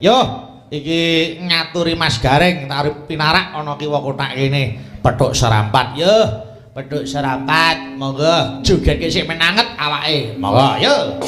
Yo, iki ngaturi Mas Gareng tarip pinarak ana kiwa kothak kene. Petuk serampat. Yo, petuk serampat. Monggo jogetke sik menanget awake. Monggo, yo.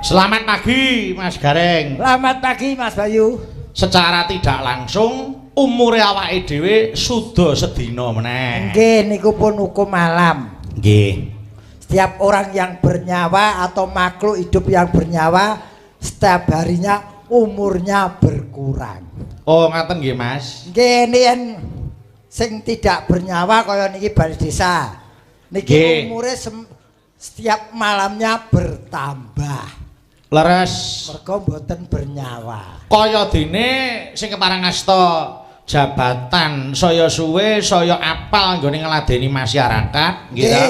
Selamat pagi Mas Gareng. Selamat pagi Mas Bayu. Secara tidak langsung umure awake dhewe suda sedina meneh. Nggih, niku pun hukum alam. Nggih. Setiap orang yang bernyawa atau makhluk hidup yang bernyawa setiap harinya umurnya berkurang. Oh, ngaten nggih Mas. Nggih, yen sing tidak bernyawa kaya niki bali desa. Niki umure setiap malamnya bertambah. Leres. Mergo mboten bernyawa. Kaya dene sing kepareng asta jabatan saya suwe saya apal nggone ngladeni masyarakat, nggih ta?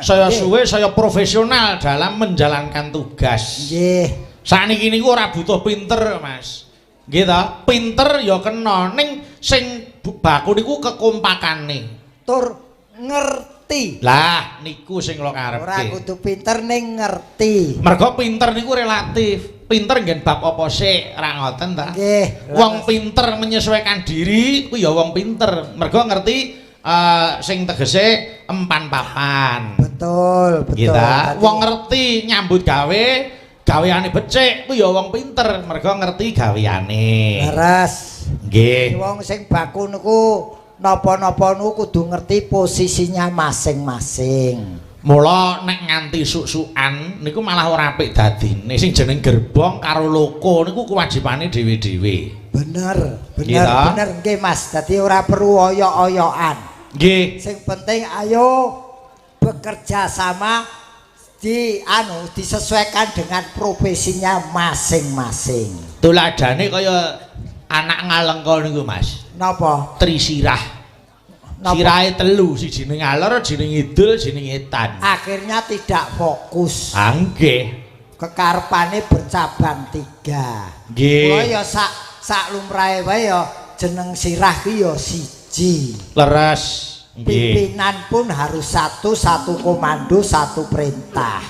Saya suwe saya profesional dalam menjalankan tugas. Nggih. Sakniki niku ora butuh pinter, Mas. Nggih ta? Pinter ya kena, ning sing baku niku kekompakane. Tur ngerti. Lah niku sing kula karepke. Ora kudu pinter ning ngerti. Mergo pinter niku relatif. Pinter nggen bab apa sik, ra ngoten ta? Nggih. Wong pinter menyesuaikan diri kuwi ya wong pinter. Mergo ngerti sing tegese empan papan. Betul, betul. Gitu. Wong ngerti nyambut gawe, gaweane becik kuwi ya wong pinter, mergo ngerti gaweane. Leres. Nggih. Wong sing baku niku napa-napa niku kudu ngerti posisinya masing-masing. Mula nek nganti suk-sukan niku malah ora apik dadine. Sing jeneng gerbong karo loko niku kewajibane dhewe-dhewe. Bener, bener, bener nggih Mas. Dadi ora perlu oyok-oyokan. Nggih. Sing penting ayo bekerja sama di anu disesuaikan dengan profesinya masing-masing. Tuladane kaya anak ngalengka niku Mas. Napa? Trisirah. Sirahe telu, siji ning ngalor, siji ngidul, siji ngetan. Akhirnya tidak fokus. Ah nggih. Kekarepane bercabang tiga. Nggih. Kula ya sak lumrahe wae ya jeneng sirah ki ya siji. Leres. Nggih. Pimpinan pun harus satu, satu komando, satu perintah.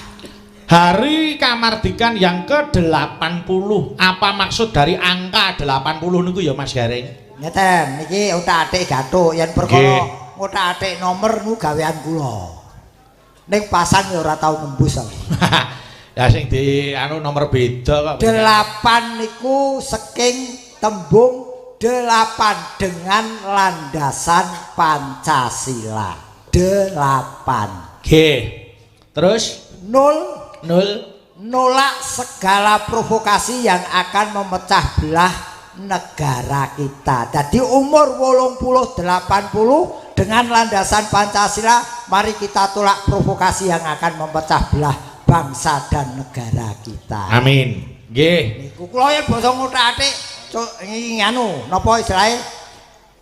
Hari Kamardikan yang ke-80. Apa maksud dari angka 80 niku ya Mas Gareng? Ngeten, niki otak-atik gathuk yen perkara otak-atik nomor niku gawean kula. Ning pasang ya ora tau nembus aku. Ya sing di anu nomor beda kok. 8 niku saking tembung 8 dengan landasan Pancasila. 8. Nggih. Terus 0 0 nolak segala provokasi yang akan memecah belah negara kita. Jadi umur 80 80 dengan landasan Pancasila, mari kita tolak provokasi yang akan memecah belah bangsa dan negara kita. Amin. Nggih. Niku kula yen basa ngothak-athik nganu napa istilahé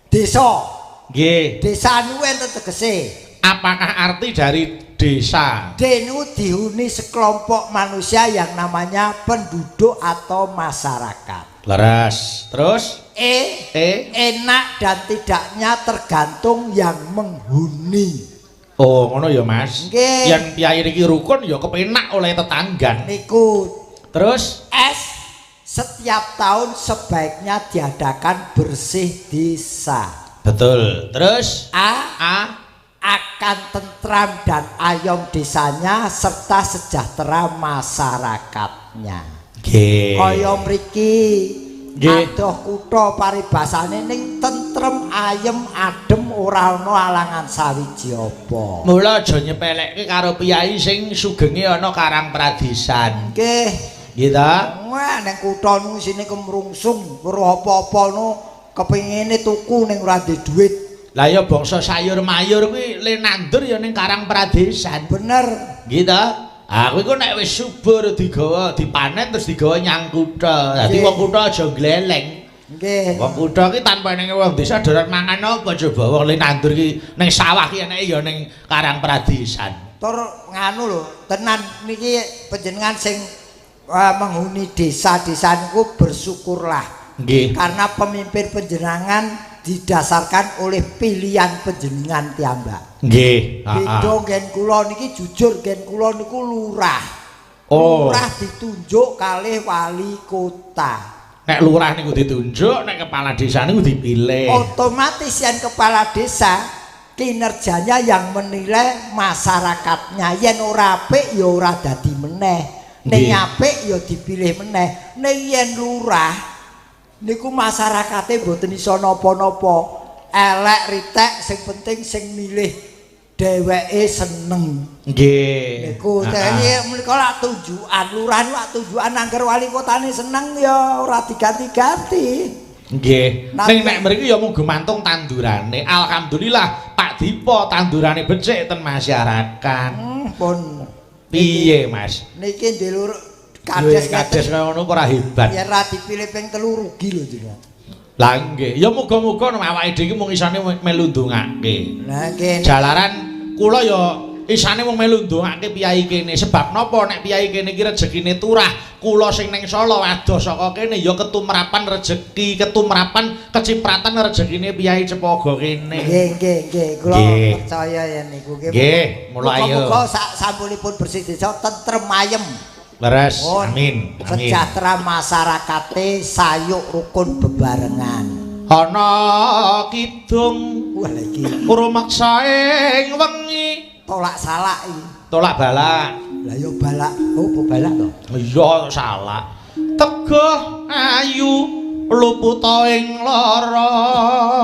desa. Nggih. Desa niku enten tegese. Apakah arti dari desa? D niku dihuni sekelompok manusia yang namanya penduduk atau masyarakat. Leres. Terus E, E enak dan tidaknya tergantung yang menghuni. Oh, ngono ya, Mas. Nggih. Yen piyayi iki rukun ya kepenak oleh tetanggan. Niku. Terus S, setiap tahun sebaiknya diadakan bersih desa. Betul. Terus A, A akan tentram dan ayom desanya serta sejahtera masyarakatnya. Nggih. Kaya mriki Nggih. adoh kutha paribasane ning tentrem ayem adem ora ana alangan sawiji apa. Mula aja nyepelekke karo piyayi sing sugenge ana Karang Pradisan. Nggih. Nggih ta? Wah, ning kutha niku isine kemrungsung, weruh apa-apa nu kepengine tuku ning ora duwe dhuwit. Lah ya bangsa sayur mayur kuwi le nandur ya ning Karang Pradesan. Bener. Nggih ta? Ah kuwi ku nek wis subur digawa dipanen terus digawa nyang kutha. Dadi wong kutha aja gleleng. Nggih. Wong kutha ki tanpa enenge wong desa doran mangan apa coba wong le nandur ki ning sawah ki eneke ya ning Karang Pradesan. Tur nganu lho, tenan niki panjenengan sing menghuni desa-desa niku bersyukurlah. Nggih. Karena pemimpin panjenengan didasarkan oleh pilihan panjenengan piyambak. Nggih. Beda nggen kula niki jujur nggen kula niku lurah. Oh. Lurah ditunjuk kalih wali kota. Nek lurah niku ditunjuk, nek kepala desa niku dipilih. Otomatis yang kepala desa kinerjanya yang menilai masyarakatnya. Yen ora apik ya ora dadi meneh. Ning apik ya dipilih meneh. Ning yen lurah niku masyarakate mboten iso napa-napa. Elek ritek sing penting sing milih dheweke seneng. Nggih. Niku tene menika lak tunjukan lurah lak tunjukan angger wali kotane seneng ya ora diganti-ganti. Nggih. Ning nek mriki ya mung gumantung tandurane. Alhamdulillah Pak Dipo tandurane becik ten masyarakat. Pun piye Mas? Niki ndelur kades kades kaya ngono ora hebat. Yen ra dipilih ping 3 rugi lho jenengan. Lah nggih, ya muga-muga awake dhewe iki mung isane melu ndongake. Lah nggih. Jalaran kula ya isane mung melu ndongake piyayi kene. Sebab napa nek piyayi kene iki rejekine turah, kula sing ning Solo adoh saka kene ya ketumrapan rejeki, ketumrapan kecipratan rejekine piyayi Cepogo kene. Nggih, nggih, nggih. Kula percaya yen niku nggih. Nggih, mula ayo. Muga-muga sak sampunipun bersih desa tentrem ayem. Leres, amin. Amin. Sejahtera masyarakate sayuk rukun bebarengan. Ana kidung wah iki rumeksa ing wengi tolak salak iki. Tolak balak. Lah ya balak, opo balak to? Iya salak. Teguh ayu luputa ing lara.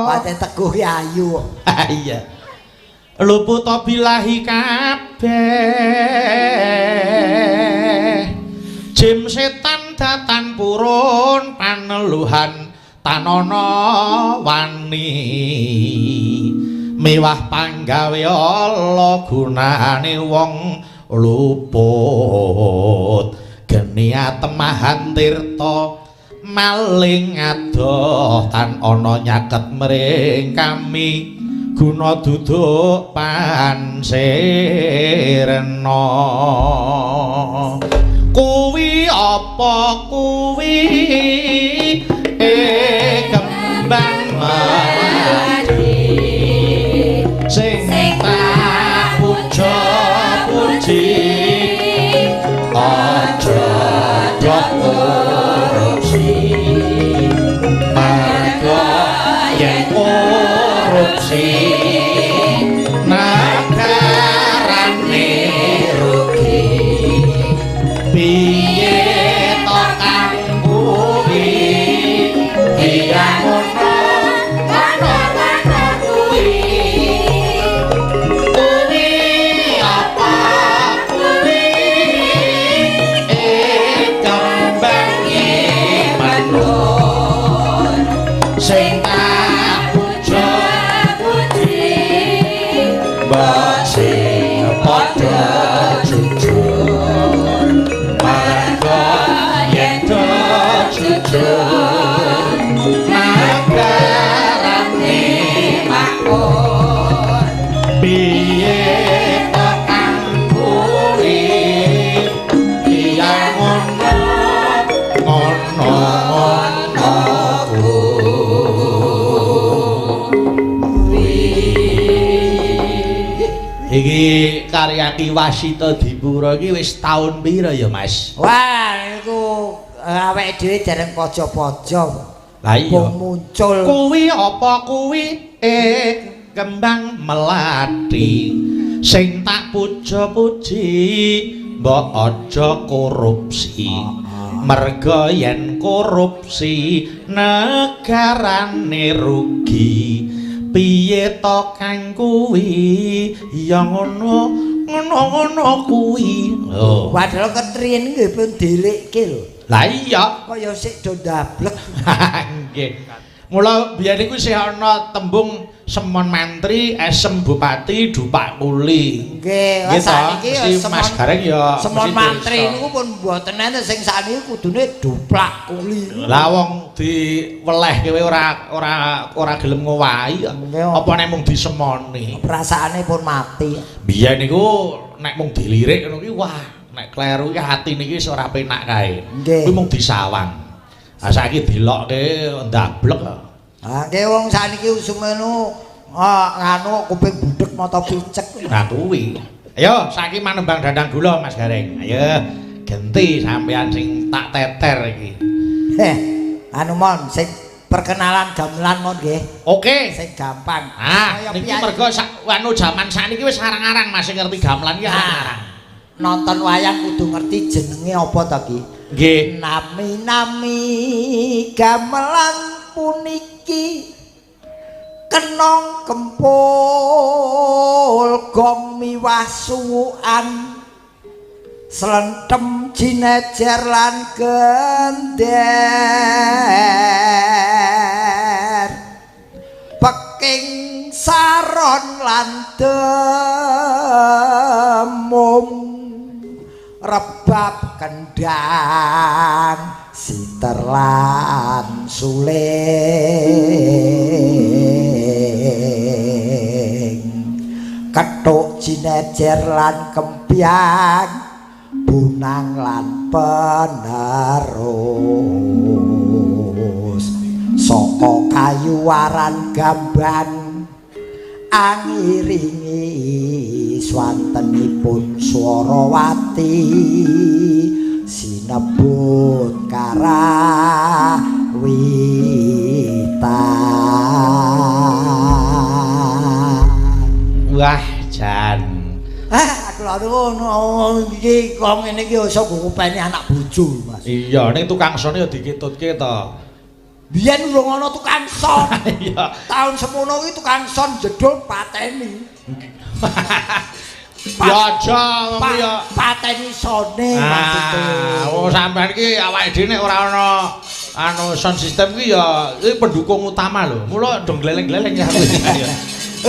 Pancen teguh ki ayu. Iya. Luputa bilahi kabeh. Jim setan datan purun paneluhan tanana wani mewah panggawe ala gunane wong luput geni atemahan tirta maling adoh tan ana nyaket mring kami guna duduk pansirna. Kuwi apa kuwi kembang melati sing tak puja puji aja do korupsi marga yen korupsi nagarane rugi. Piye to kang kuwi iya ngono ngono ngono kuwi kuwi apa kuwi kembang manut sing tak puja puji. Iki karya Ki Wasita Dipura iki wis taun pira ya, Mas? Wah, niku awake dhewe dereng pojo-pojo. Lah iya. Muncul. Kuwi apa kuwi? Kembang melati sing tak puja-puji mbok aja korupsi. Merga yen korupsi negarane rugi. Piye to kang kuwi? Ya ngono ngono-ngono kuwi. Oh. Padahal ketriyen nggih pun dilikke lho. Lah iya. Kok ya sik do ndablek. Nggih. Mula biyen iku isih ana tembung semon mantri, esem bupati, dupak kuli. Nggih, sakniki semon Mas Gareng ya semon mantri niku pun mboten enten sing sakniki kudune duplak kuli. Lah wong diwelehke kowe ora gelem ngowahi. Apa nek mung disemoni? Perasaane pun mati. Biyen niku nek mung dilirik ngono ki wah, nek kleru ki atine iki wis ora penak kae. Kuwi mung disawang. Ah saiki dilokke ndablek. Ah nggih wong sakniki usume nu nganu kuping budhek mata picek. Nah kuwi. Ayo saiki manembang dandang gula Mas Gareng. Ayo genti sampean sing tak teter iki. Heh, anu mon sing perkenalan gamelan mon nggih. Oke, sing gampang. Ah, niki mergo anu jaman sakniki wis arang-arang Mas sing ngerti gamelan iki arang-arang. Nonton wayang kudu ngerti jenenge apa ta ki? Nggih. Nami-nami gamelan puniki kenong kempul gong miwah suwukan slentem jinejer lan gender peking saron lan demung rebab kendang siter lan suling kethuk jinejer lan kempyang bunang lan penerus saka kayu waran gamban angiringi swantenipun Swarawati sinebut karawitan. Wah jan. Ah aku lho iki kok ngene iki iso ngopeni anak bojo Mas. Iya ning tukang sone ya dikitutke to. Biyen urung ana tukang son. Iya. Tahun semono kuwi tukang son jedul pateni. Ya aja ya pateni sone maksude. Oh sampean iki awake dhewe nek ora ana anu sound system ki ya iki pendukung utama lho. Mula do gleleng-gleleng ya aku.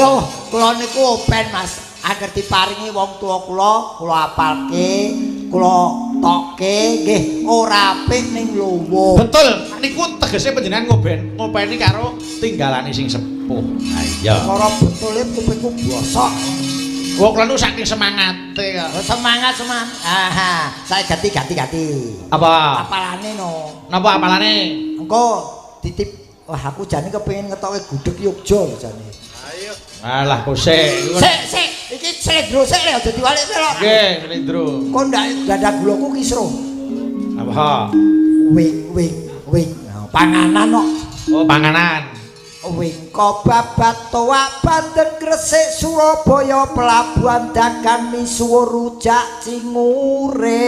Oh, kula niku open Mas. Angger diparingi wong tuwa kula, kula apalke, kula tokke nggih ora apik ning lowo. Betul. Niku tegese panjenengan ngopeni karo tinggalane sing sepuh. Ha iya. Cara betule kupingku bosok. Wong kula nu saking semangate kok. Semangat semangat. Aha, saya ganti. Apa? Apalane no. Napa apalane? Engko titip. Wah, aku jane kepengin ngetoke gudeg Yogya lho jane. Ayo. Alah kosek. Sik, sik. Iki slendro sik lho aja diwalik lho. Nggih, slendro. Kok ndak dadah gulaku kisruh. Apa? Wing wing wing. Panganan kok. Oh, panganan. Wingko babat toak Bandeng Gresik Surabaya pelabuhan dagang misuwur rujak cingure.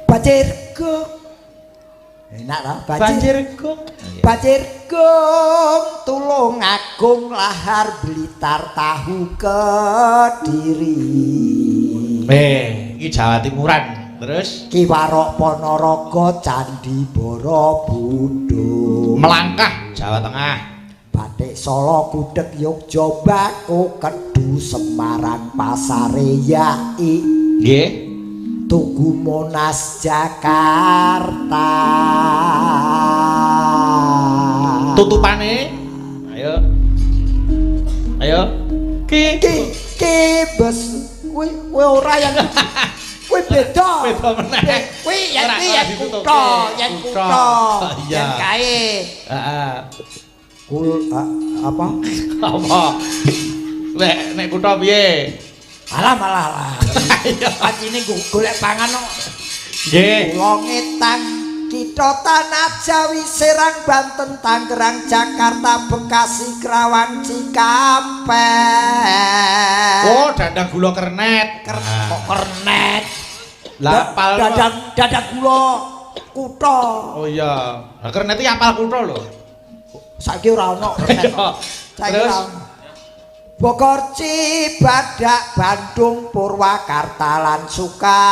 Banjir gong. Enak ta? Banjir gong. Banjir gong Tulung Agung lahar Blitar tahu Kediri. Iki Jawa Timuran. Terus Ki Warok Ponorogo Candi Borobudur. Melangkah Jawa Tengah. Batik Solo gudeg Yogya Bako Kedu Semarang Pasare Yai. Nggih. Tugu Monas Jakarta. Tutupane. Ayo. Ayo. Ki ki ki bes kuwi kowe ora yang kuwi beda. Beda meneh. Kuwi yen kuwi yen kutha, yen kutha. Yen kae. Heeh. Kul apa? Apa? Nek kutha piye? Alah malah lah. Pancine golek pangan kok. Nggih. Kula ngetan kitha Tanah Jawi, Serang, Banten, Tangerang, Jakarta, Bekasi, Kerawang, Cikampek. Oh, dandang gula kernet. Kok kernet? Lah apal dandang gula kutha. Oh iya. Lah kernet iki apal kutha lho. Saiki ora ono kernet. Saiki ora ono. Bogor, Cibadak, Bandung, Purwakarta lan Sukabumi.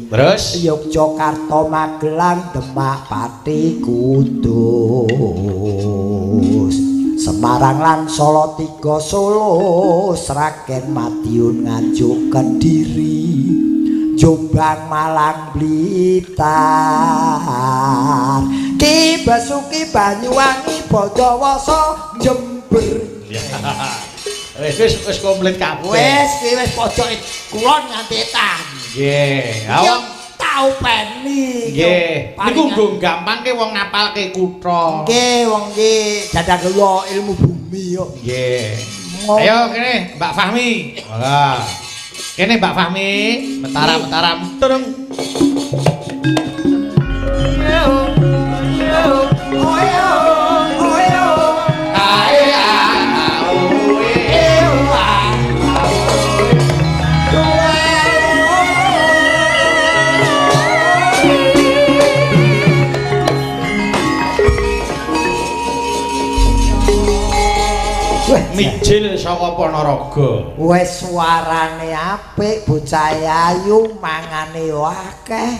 Terus Yogyakarta, Magelang, Demak, Pati, Kudus, Semarang lan Solo, tiga Solo, Sragen, Madiun, Nganjuk, Kediri, Jombang, Malang, Blitar, Ki Basuki, Banyuwangi, Bondowoso, Jember. Wis wis komplit kabeh. Wis wis pojoke kulon nganti etan. Nggih. Ha wong tau peni. Nggih. Niku nggo gampangke wong ngapalke kutha. Nggih, wong iki dadang kula ilmu bumi yo. Nggih. Ayo kene Mbak Fahmi. Monggo. Kene Mbak Fahmi, mentaram-mentaram turung. Mijil saka Ponorogo. Wes suarane apik, bocah ayu, mangane yo akeh.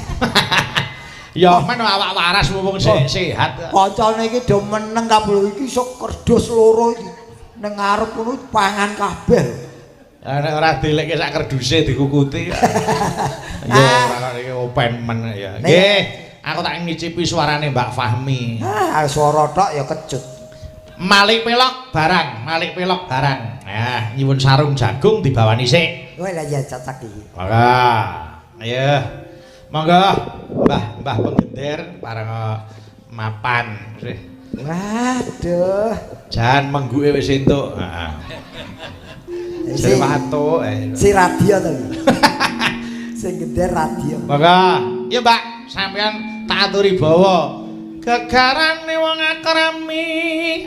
Ya men awak waras wong sehat. Kancane iki do meneng kabeh iki iso kerdus loro iki. Ning ngarep ngono pangan kabeh. Lah nek ora dilekke sak kerduse dikukuti. Ya ora iki open men ya. Nggih, aku tak ngicipi suarane Mbak Fahmi. Ah, suara tok ya kecut. Malik pelok barang, malik pelok barang. Nah, nyuwun sarung jagung dibawani sik. Kowe lah ya cacak iki. Monggo. Ayo. Monggo, Mbah, Mbah Penggender pareng mapan. Waduh. Jan mengguke wis entuk. Heeh. Si watuk. Si radio to iki. Sing gender radio. Monggo. Iya, Mbak, sampean tak aturi bawa. Gegarane wong akrami.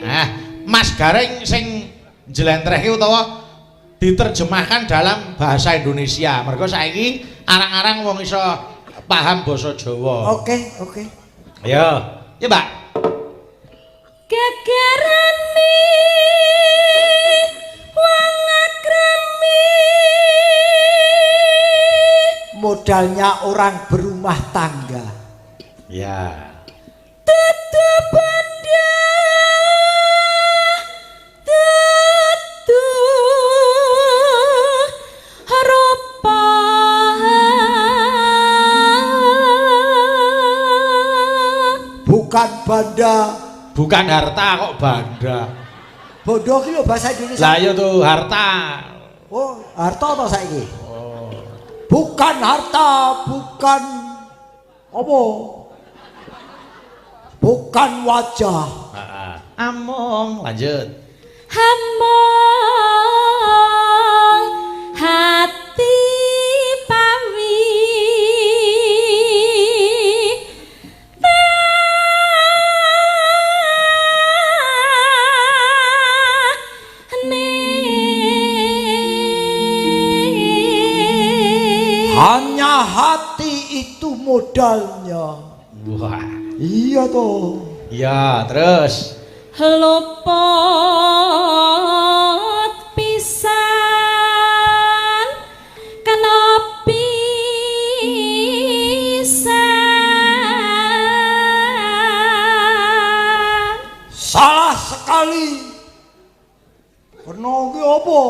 Ah, Mas Gareng sing njlentrehke utawa diterjemahkan dalam bahasa Indonesia. Mergo saiki arang-arang wong iso paham basa Jawa. Oke, oke. Ayo. Ya, Mbak. Gegarane wong akrami. Modalnya orang berumah tangga. Ya. Tutu benda, tutu rupa. Bukan benda, bukan harta kok banda. Bodoh ki lho bahasa Indonesia. Lah iya tuh harta. Oh, harta to saiki? Oh. Bukan harta, bukan apa? Bukan wajah. Heeh. Among lanjut. Among hati pawi. Hanya hati itu modalnya. Wah. Iya toh. Iya, terus luput pisan kena pisan. Salah sekali. Kena ki apa?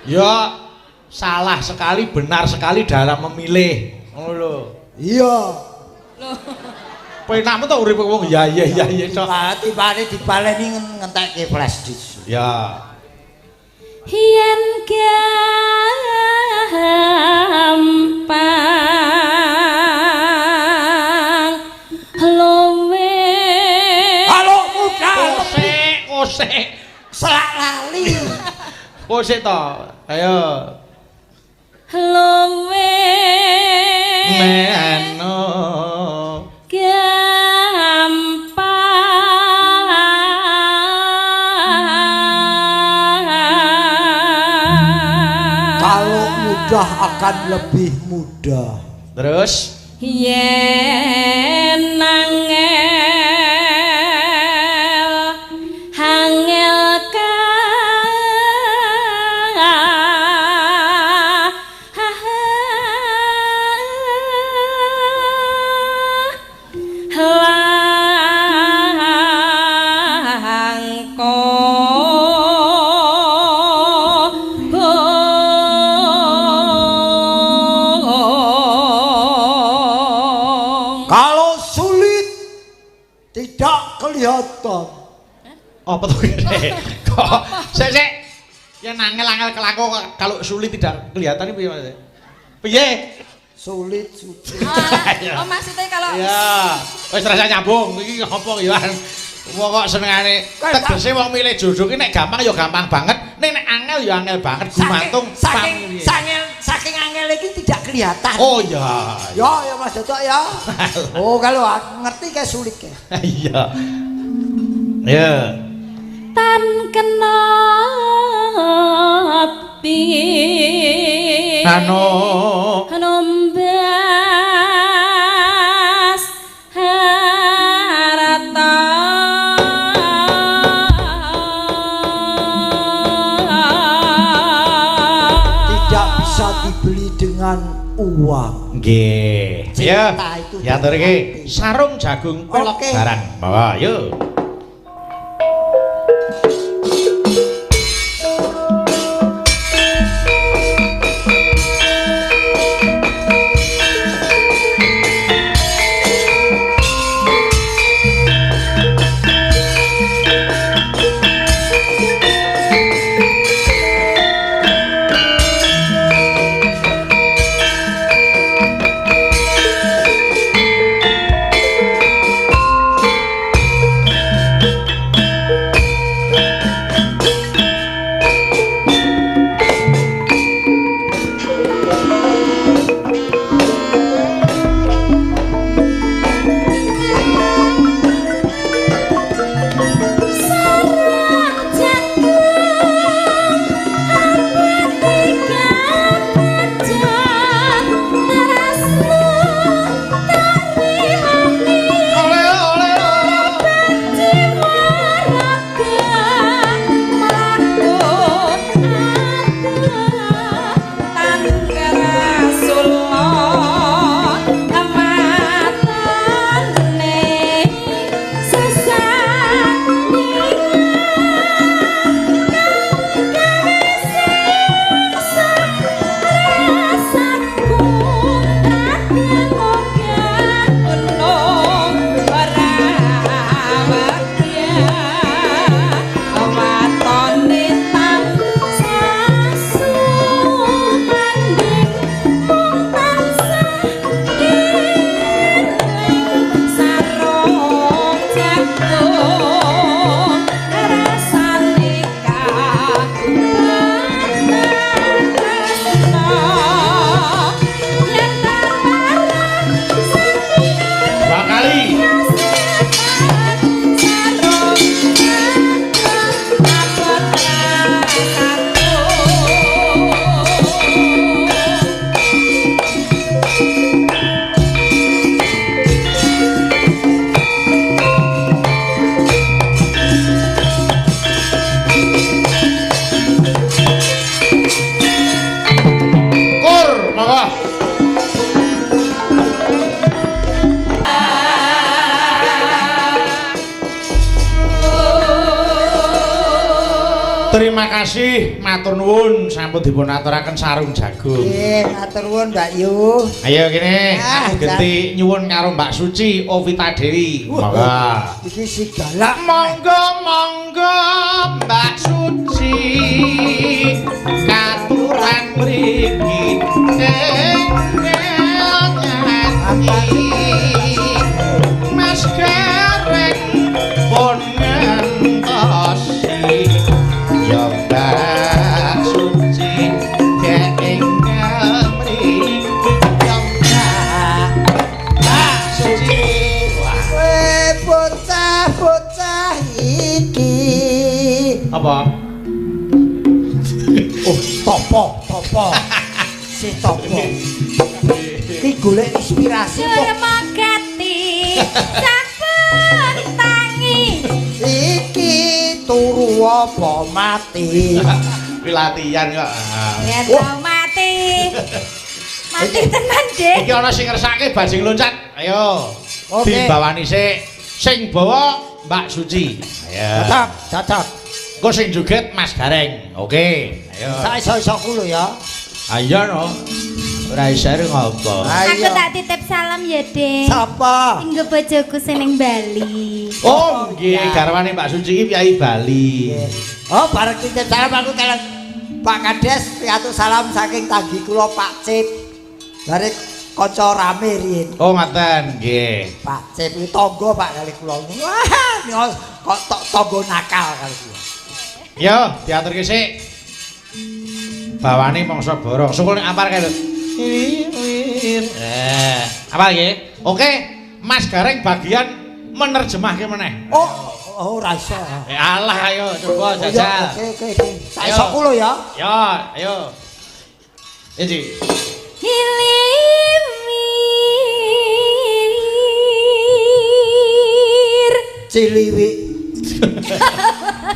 Ya, salah sekali, benar sekali dalam memilih. Ngono lho. Iya. Loh. Penakmu to uripe wong ya ya ya ya tok. Lah tibane dibaleni ngentekke flash disk. Ya. Yen gampang Opo sik to? Ayo. Luwe meno gampang. Kalau mudah akan lebih mudah. Terus yen angel angel ka Kalau sulit tidak kelihatan. Apa tuh ini? Kok sik sik yen angel-angel kelako kalau sulit tidak kelihatan iki piye maksudnya? Piye? Sulit sulit. Oh, maksudnya kalau ya, wis rasa nyambung iki ngopo ya. Wong kok senengane tegese wong milih jodoh ki nek gampang ya gampang banget, nek nek angel ya angel banget gumantung saking saking saking angel iki tidak kelihatan. Oh iya. Ya ya Mas Dodok ya. Oh kalau aku ngerti kayak sulit kayak. Iya. Ya. Tan kena ati. Anu numbas harta. Tidak bisa dibeli dengan uang. Nggih. Ya. Ya atur iki sarung jagung pelok barang. Bawa yuk. Terima kasih, matur nuwun sampun dipun aturaken sarung jagung. Nggih, matur nuwun Mbak Yu. Ayo kene, aku genti nyuwun karo Mbak Suci Ovita Dewi. Monggo. Iki si galak. Monggo monggo Mbak Suci katuran mriki Mas Gareng pun ngentosi. Ya Mbak Topo, topo. Si topo. Ki golek inspirasi kok. Surmagati sampun tangi. Iki turu apa mati? Kuwi latihan kok. Yen mati. Mati tenan, Dik. Iki ana sing ngersake bajing loncat. Ayo. Oke. Dibawani sik. Sing bawa Mbak Suci. Ayo. Cocok, cocok. Engko sing joget Mas Gareng. Oke. Ayo. Sak iso-isoku lho ya. Ayo no. Ora iso ngopo. Aku tak titip salam ya, Dik. Sapa? Inggo bojoku sing ning Bali. Oh, nggih, garwane Mbak Suci iki piyai Bali. Oh, bareng titip salam aku kalian Pak Kades piatu salam saking tanggi kula Pak Cip. Bare kanca rame riyin. Oh, ngaten, nggih. Pak Cip iki tangga Pak kali kula. Wah, kok tangga nakal kali kula. Yo, diaturke sik. Bawane mangsa borong. Sukul nek apal kae lho. Apal nggih? Oke, Mas Gareng bagian menerjemahke meneh. Oh, ora iso. Alah ayo coba jajal. Oke, oke, oke. Sak isoku lho ya. Ya, ayo. Iki. Hilimir. Ciliwi.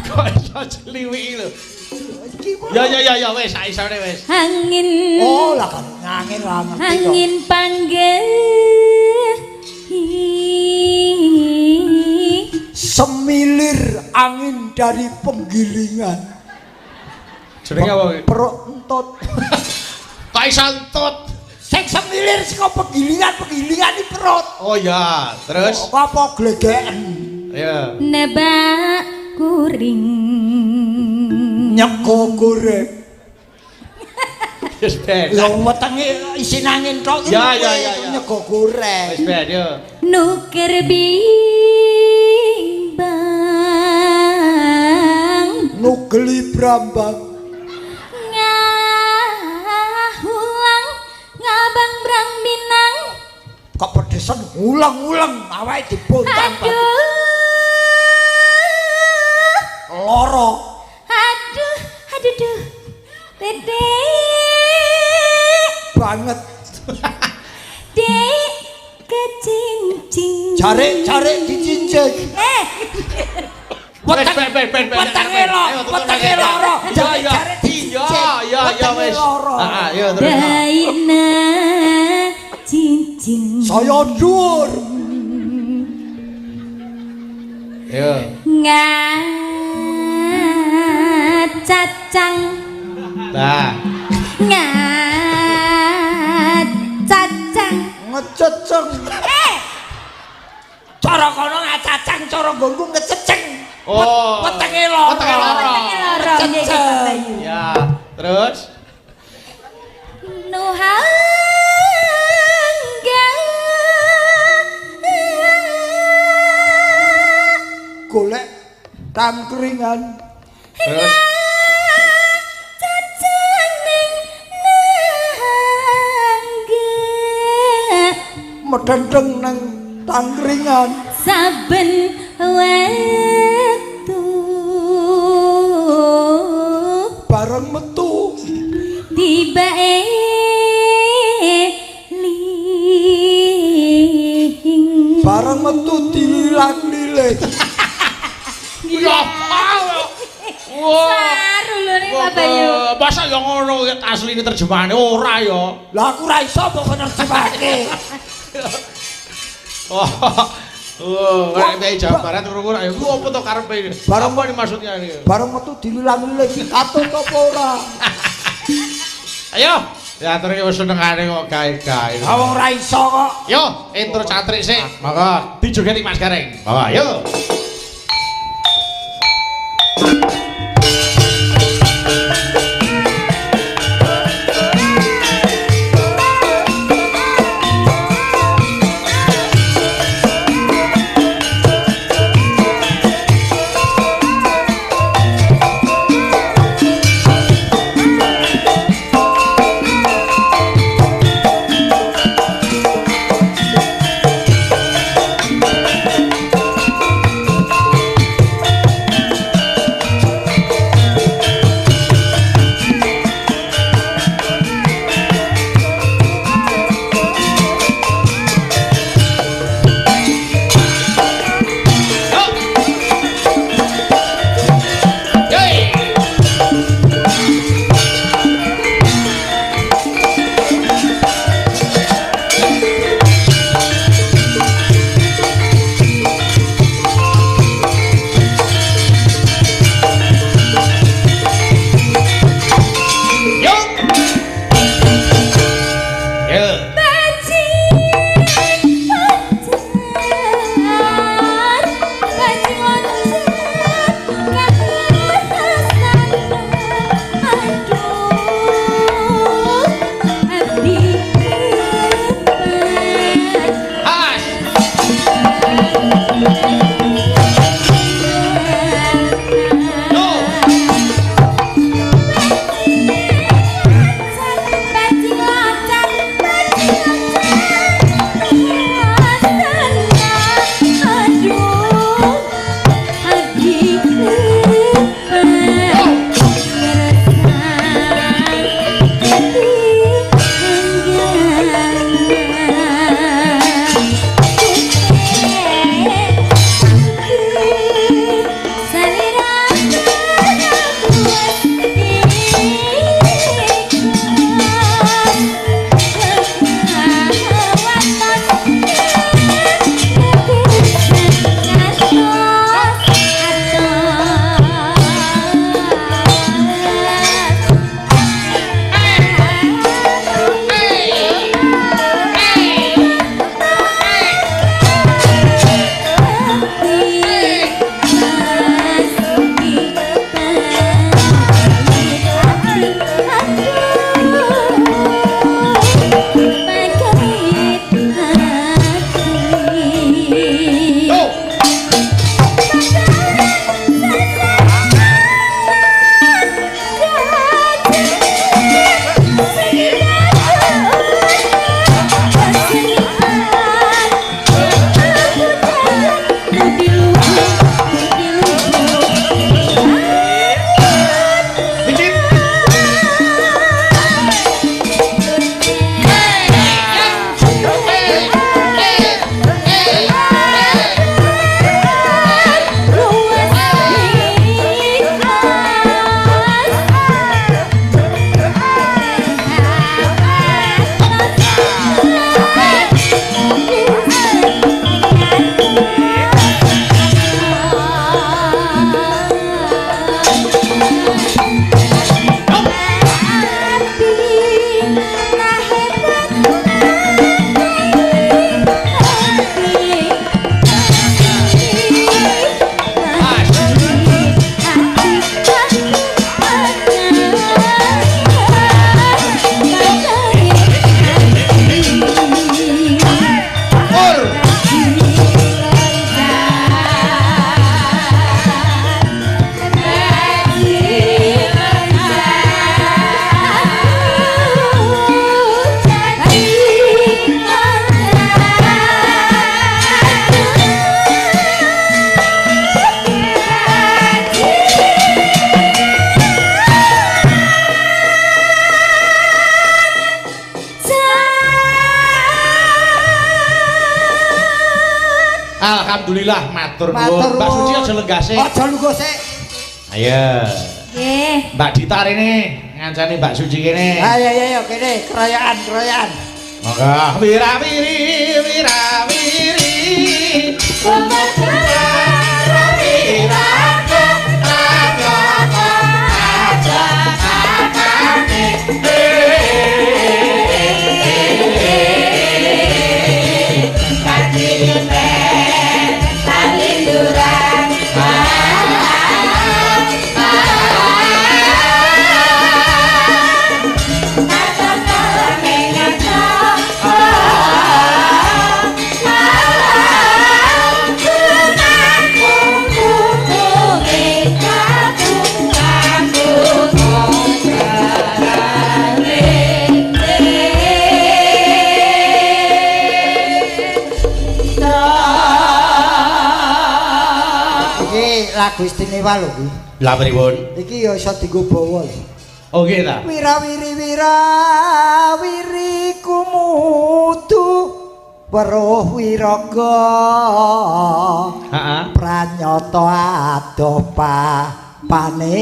Kok iso ciliwi lho? Ya ya ya ya wis sak isone wis. Angin. Oh, lah kan angin lah ngerti. Angin panggih. Semilir angin dari penggilingan. Jenenge apa kuwi? Perut entut. Kok iso entut? Sing semilir saka penggilingan-penggilingan iki perut. Oh ya, terus kok apa glegeken? Iya. Nebak kuring. Nyeko goreng. Wis ben. Lha wetenge isin angin tok iki. Ya ya ya. Nyego goreng. Wis ben yo. Nuker bimbang. Nugeli brambang. Ngahulang ngabang brang binang. Kok pedesen ngulang-ngulang awake dibontang. Aduh. Loro. Aduh, aduh duh. Dede. Banget. Dek kecincing. Jare-jare dicincing. Wetenge loro, wetenge loro. Jare-jare dicincing. Ya ya ya wis. Heeh, yo terus. Daina cincin. Saya dhuwur. Yo. Ngacacang. Nah. Ngacacang. Ngececeng. Cara kono ngacacang, cara nggonku ngececeng. Oh. Wetenge loro. Wetenge loro. Wetenge loro. Ya, terus Nuhangga. Golek tangkringan. Terus cacang ning nangga. Medendeng nang tangkringan. Saben wektu bareng metu tibae ling bareng metu dilang-liling. Ya saru lho nek Pak Bayu. Masa ya ngono asline terjemahane ora ya. Lah aku ora iso kok nerjemahke. Oh, nek Jawa Barat krungu ra iku apa to karepe? Bareng apa ini maksudnya ini? Bareng metu dilulang-luling katut apa ora? Ayo, diaturke wis senengane kok gawe-gawe. Ah wong ora iso kok. Yo, intro cantrik sik. Monggo dijogeti Mas Gareng. Monggo, ayo. Alhamdulillah matur nuwun. Mbak Suci aja lenggah sik. Aja lungguh sik. Ayo. Nggih. Mbak Dita rene ngancani Mbak Suci kene. Ayo ayo ayo kene keroyokan. Monggo. Wirawiri wirawiri. Iki lagu istimewa lho iki. Lah pripun? Iki ya iso dienggo bawa. Oh nggih ta. Wirawiri wirawiri kumutu weruh wiraga. Heeh. Pranyata adoh papane.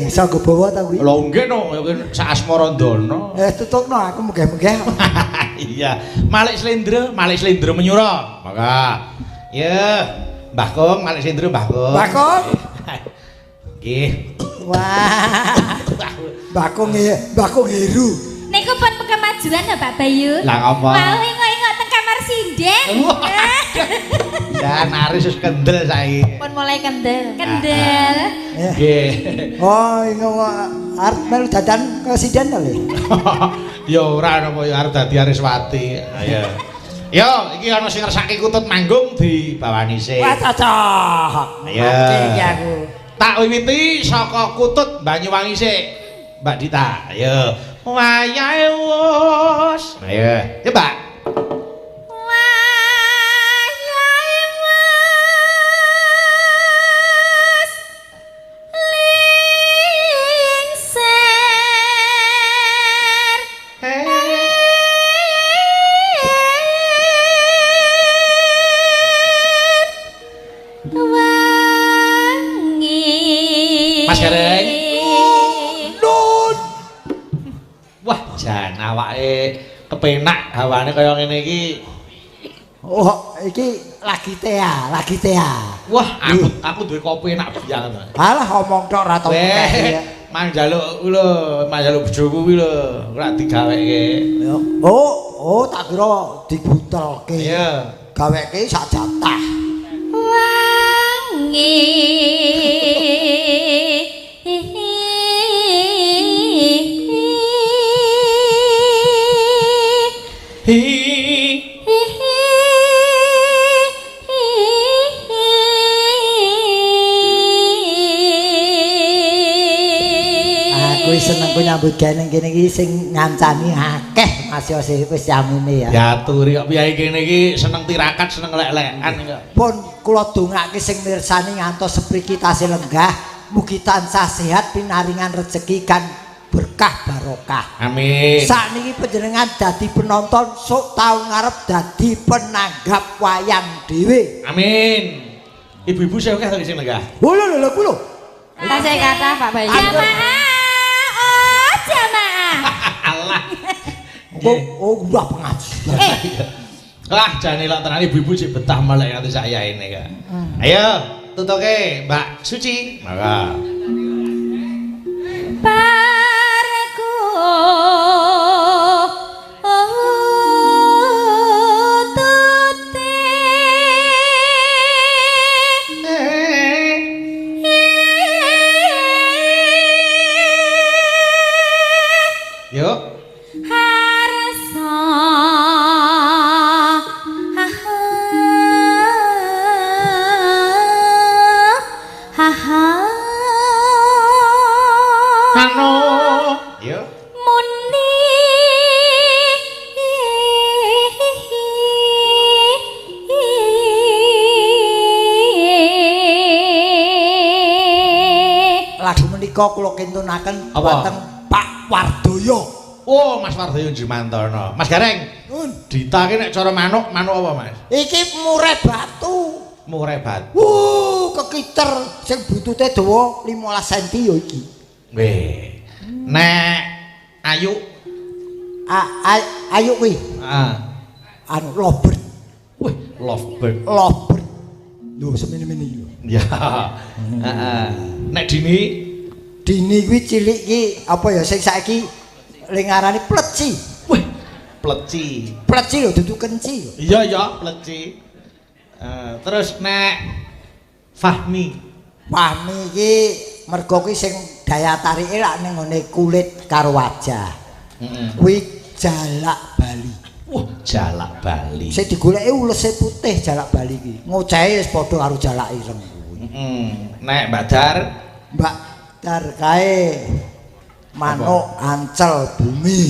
Iso nggo bawa ta kuwi? Lho nggih no, sak asmarandana. Tutupno aku munggah-munggah. Iya, Malik Slendro Menyura. Monggo. Ya, Mbah Kong, Malik Slendro Mbah Kong. Mbah Kong. Nggih. Wah. Mbah Kong Mbah Kong Heru. Niku pun kemajuan lho Pak Bayu. Lah ngapa? Wau ingok-ingok teng kamar sinden. Dan aris wis kendel saiki. Pun mulai kendel. Kendel. Nggih. Oh, ingok arep melu dadan ke sinden to le. Ya ora napa ya arep dadi Ariswati. Ayo. Yo, iki ana sing ngersake kutut manggung dibawani sik. Wah, cocok. Ayo. Mati iki aku. Tak wiwiti saka kutut Banyuwangi sik. Mbak Dita. Ayo. Wayahe wis. Ayo. Ya, Mbak. Wayahe wis lingser. Wangi. Mas Gareng. Nun. Wah, jan awake kepenak hawane kaya ngene iki. Oh, iki lagi tea, lagi tea. Wah, aku duwe kopi enak banget. Alah omong tok ora tau ngekeki. Mang njaluk kuwi lho, mang njaluk bojoku kuwi lho, ora digaweke. Oh, oh tak kira dibuntelke. Iya. Gaweke sak jatah. Wangi. Hi. Aku seneng ku nyambut gawe ning kene iki sing ngancani akeh Mas Yose wis yamine ya. Ya aturi kok piye kene iki seneng tirakat, seneng lek-lekan kok. Pun kula dongake sing mirsani ngantos sepriki tasih lenggah, mugi tansah sehat pinaringan rejeki kan berkah barokah. Amin. Sakniki panjenengan dadi penonton, sok taun ngarep dadi penanggap wayang dhewe. Amin. Ibu-ibu sing akeh to sing lenggah. Lho lho lho kuwi lho. Tasih kathah Pak Bayu. Jamaah, oh jamaah. Allah. Oh, udah pengajian. Lah jane lak tenan ibu-ibu sik betah melek nganti sak yaene kok. Ayo tutuke Mbak Suci. Monggo. Parku tute Yuk. Harsa ha ha Hano. Yuk. Muni Lagu menika kula kintunaken Apa? dhateng Pak Wardoyo. Oh, Mas Wardoyo Jumantono. Mas Gareng. Dita ki nek cara manuk, manuk apa, Mas? Iki mureh batu. Mureh batu. Kekiter sing butute dawa 15 cm ya iki. Nggih. Nek Ayu Ayu kuwi. Heeh. Anu lovebird. Wih, lovebird. Lovebird. Lho semene-mene iki lho. Ya. Heeh. Nek Dini, Dini kuwi cilik iki apa ya sing saiki le ngarani pleci. Wih, pleci. Pleci lho dudu kenci lho. Iya ya, pleci. Terus nek Fahmi. Fahmi iki mergo kuwi sing daya tarike lak ning ngene kulit karo wajah. Heeh. Kuwi jalak Bali. Wah, jalak Bali. Sing digoleki ulese putih jalak Bali iki. Ngocehe wis padha karo jalak ireng kuwi. Heeh. Nek Mbak Dar, Mbak Dar kae manuk ancel bumi.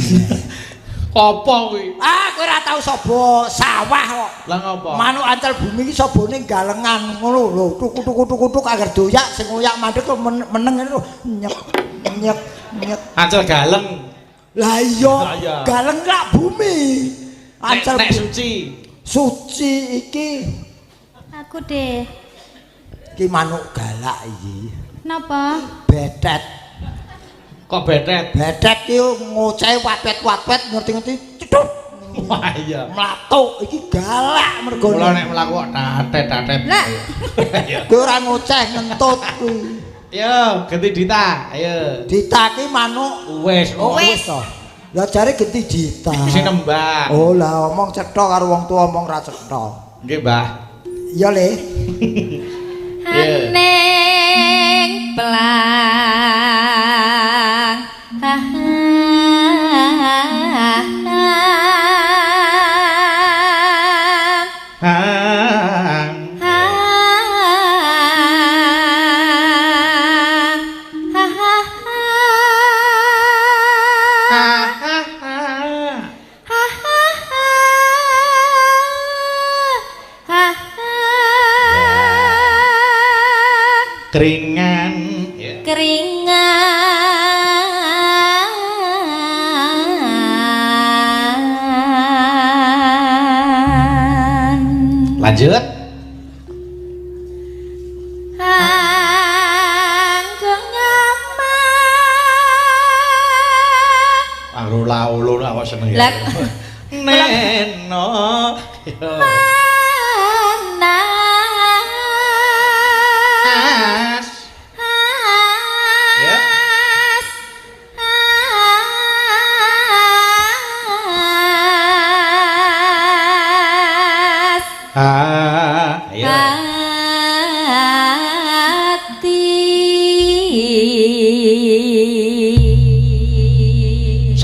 Apa kuwi? Ah, kowe ora tau saba sawah kok. Lah ngopo? Manuk ancel bumi iki sabane galengan ngono lho. Tuku-tuku-tuku angger doyak sing ngoyak mandek kok meneng ngene lho. Nyek nyek nyek. Ancel galeng. Lah iya, galeng lak bumi. Ancel nek suci. Suci iki aku deh. Iki manuk galak iki. Napa? Betet. Kok betet? Betet ki ngocehe wapet-wapet ngerti-ngerti cethuk. Wah iya. Mlatuk iki galak mergo. Mula nek mlaku kok tatet-tatet. Lah. Kowe ora ngoceh ngentut kuwi. Ayo, genti Dita, ayo. Dita ki manuk wis. Oh, wis to. Lah jare genti Dita. Sing nembak. Oh lah omong cetha karo wong tuwa omong ra cetha. Nggih, Mbah. Iya, Le. Aning pelang. Keringan. Keringan. Lanjut. Anggo laulu aku seneng ya. Neno.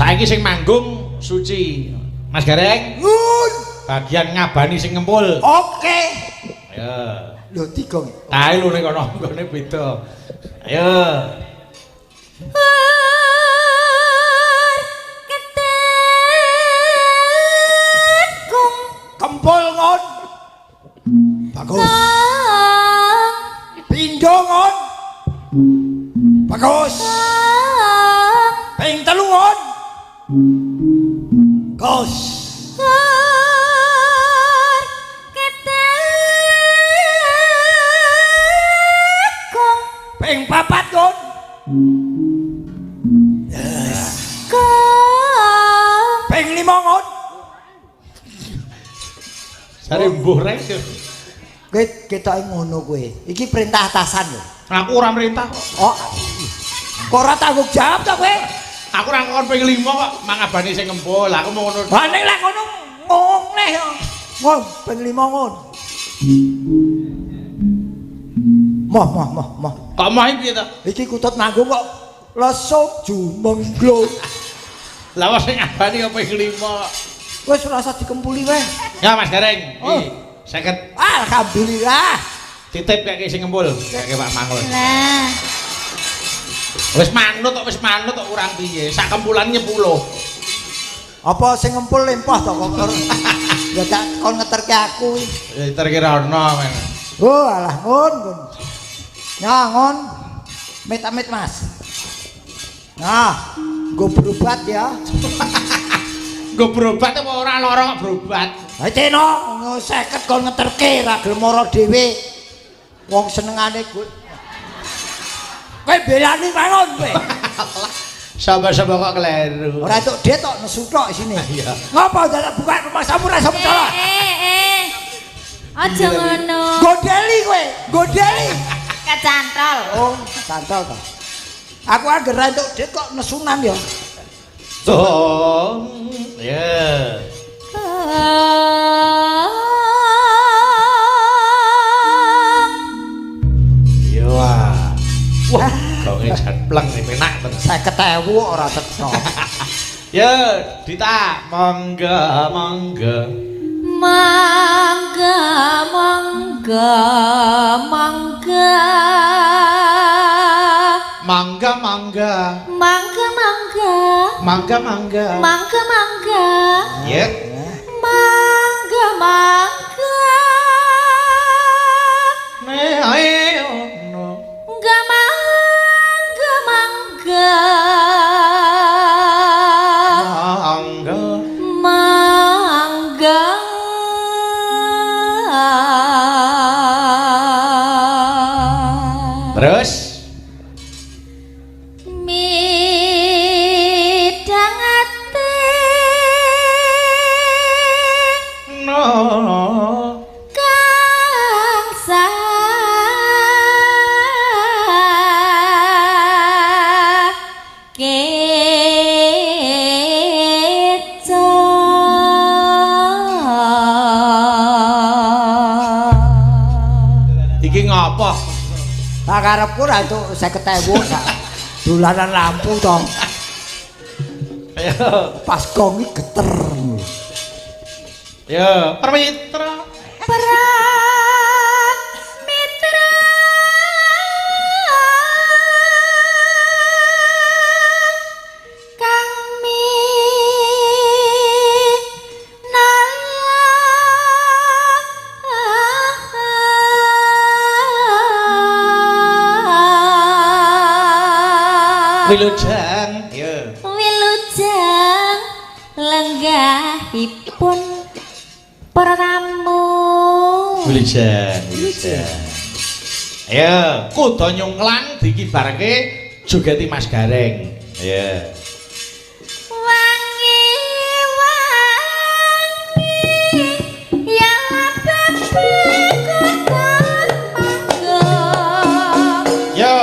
Saiki sing manggung suci. Mas Gareng. Bagian ngabani sing ngempul. Oke. Ayo. Lho tiga. Kae lho nek kono nggone beda. Ayo. Ketekung kempul ngon. Bagus. Pindho ngon. Bagus. Ping telu ngon. Gos. Ketekung ping papat ngon. Yes. Ping lima ngon. Sare mbuh rek. Kowe ketoke ngono kowe. Iki perintah atasan lho. Aku ora merintah kok. Oh. Kok ora tanggung jawab to kowe? Aku ora ngkon ping 5 kok mangabani sing ngempul. Aku mau ngono. Lah nek lak ngono ngomong neh yo. Ngon ping 5 ngon. Moh moh moh moh. Kok moh piye to? Iki kutut manggung kok lesung jumengglung. Lah wis sing ngabani kok ping 5. Wis ora usah dikempuli wae. Ya Mas Gareng. Oh. 50. Alhamdulillah. Titip kaya sing ngempul, kaya Pak Mangul. Lah. Wis manut kok, wis manut kok kurang piye? Sak kempulan 10. Apa sing ngempul lempoh to kok? Ya tak kon ngeterke aku iki. Ya terkira ono men. Oh alah ngon ngon. Ya ngon. Amit-amit Mas. Nah, nggo berobat ya. Nggo berobat apa ora lara kok berobat? Ha Cina 50 kon ngeterke ra gelem ora dhewe. Wong senengane kowe belani mangon kowe. Sapa-sapa kok kleru. Ora entuk det tok nesu tok isine. Iya. Ngopo dadak buka rumah samu ra iso mencolok? Aja ngono. Gondeli kowe, gondeli. Kecantol. Oh, cantol to. Aku anggere ra entuk det kok nesunan ya. Oh, ya. Iya. Wah, gonge jan pleng penak tenan. 50.000 ora cetha. Ya, Dita, monggo, monggo. Monggo, monggo, monggo. Mangga mangga. Mangga mangga. Mangga mangga. Mangga mangga. Ya. Mangga mangga. Ne ae ono. Mangga mangga mangga. Mangga. Mangga. Terus midhangate no kang sakeca. Iki ngopo? Tak karepku ra entuk 50.000 sak dolanan lampu to. Ayo. Pas gong iki geter. Ya, Permitra. Pramitra. Kang minaya. Wilujeng. Ya. Wilujeng lenggahipun para tamu. Wilujeng, wilujeng. Ayo, kuda nyungklang dikibarke jogeti Mas Gareng. Ayo. Wangi wangi ya bebek mangga. Yo.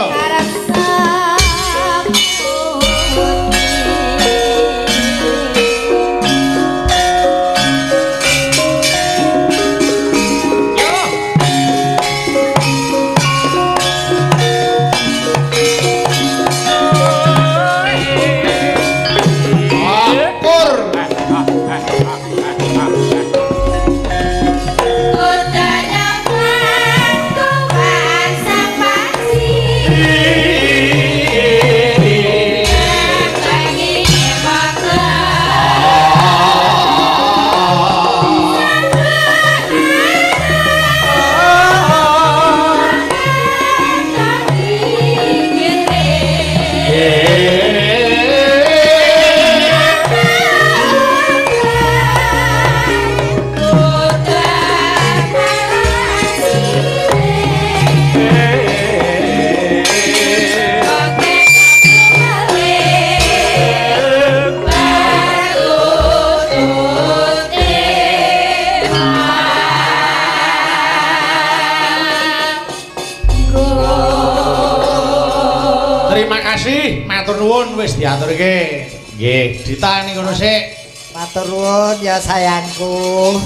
Terima kasih, matur nuwun wis diaturke. Nggih, Dita ning kono sik. Matur nuwun ya sayangku.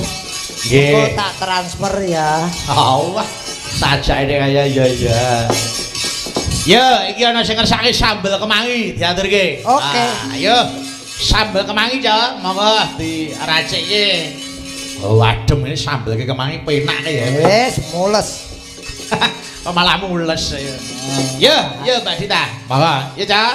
Nggih. Engko tak transfer ya. Allah, sajake kaya ya ya. Ya, iki ana sing ngersake sambel kemangi diaturke. Oke. Ah, ayo. Sambel kemangi, Cok. Monggo diracike. Oh, adem ini sambel kemangi penak ya. Wis mules. Kok malah mules ya. Ya, ya Mbak Dita. Monggo, ya Cok.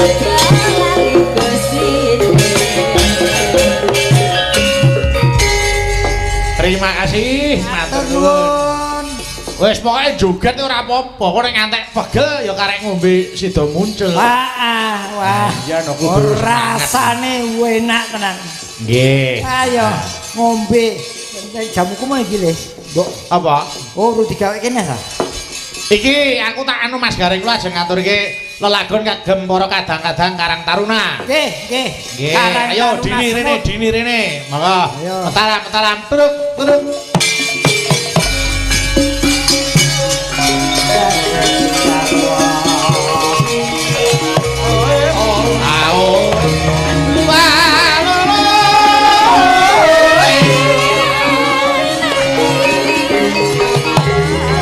Aja lali Gusine. Terima kasih, matur nuwun. Wis pokoke joget ora apa-apa, kok nek ngantek pegel ya karek ngombe sida muncul. Wah, wah. Iya no kudu rasane enak tenan. Nggih. Ayo ngombe. Jamuku mau iki le. Mbok apa? Oh, ru digawe kene ta? Iki aku tak anu Mas Gareng kula ajeng ngaturke lelagon kagem para kadang-kadang Karang Taruna. Nggih, nggih. Nggih. Ayo dini rene, dini rene. Monggo. Metaram, metaram, truk, truk.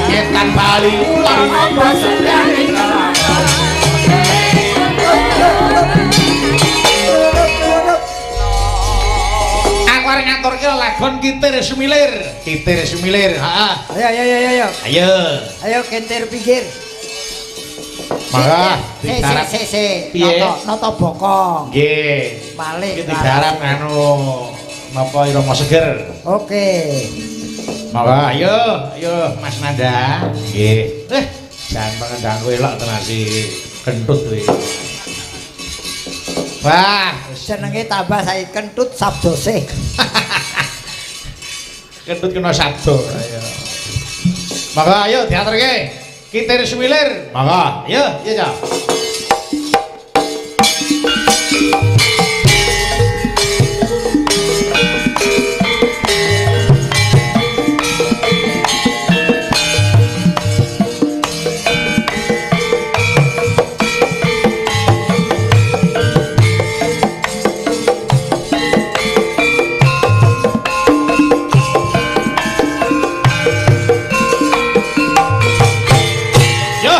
Ngetan Bali ulang apa sendiri. Aku arep ngaturke lelagon Kitir Sumilir. Kitir Sumilir, heeh. Ayo ayo ayo ayo. Ayo. Ayo kintir pinggir. Mangga digarap. Sik sik sik. Nata bokong. Nggih. Malik. Iki digarap anu napa Irama Seger. Oke. Mangga ayo, ayo Mas Nanda. Nggih. Jan pengendangku elok tenan si kentut kuwi. Wah, jenenge tambah saiki kentut sabdose. Kentut kena sabdo. Ayo. Mangga ayo diaturke. Kitir Sumilir. Mangga, ayo, iya ya. Yo.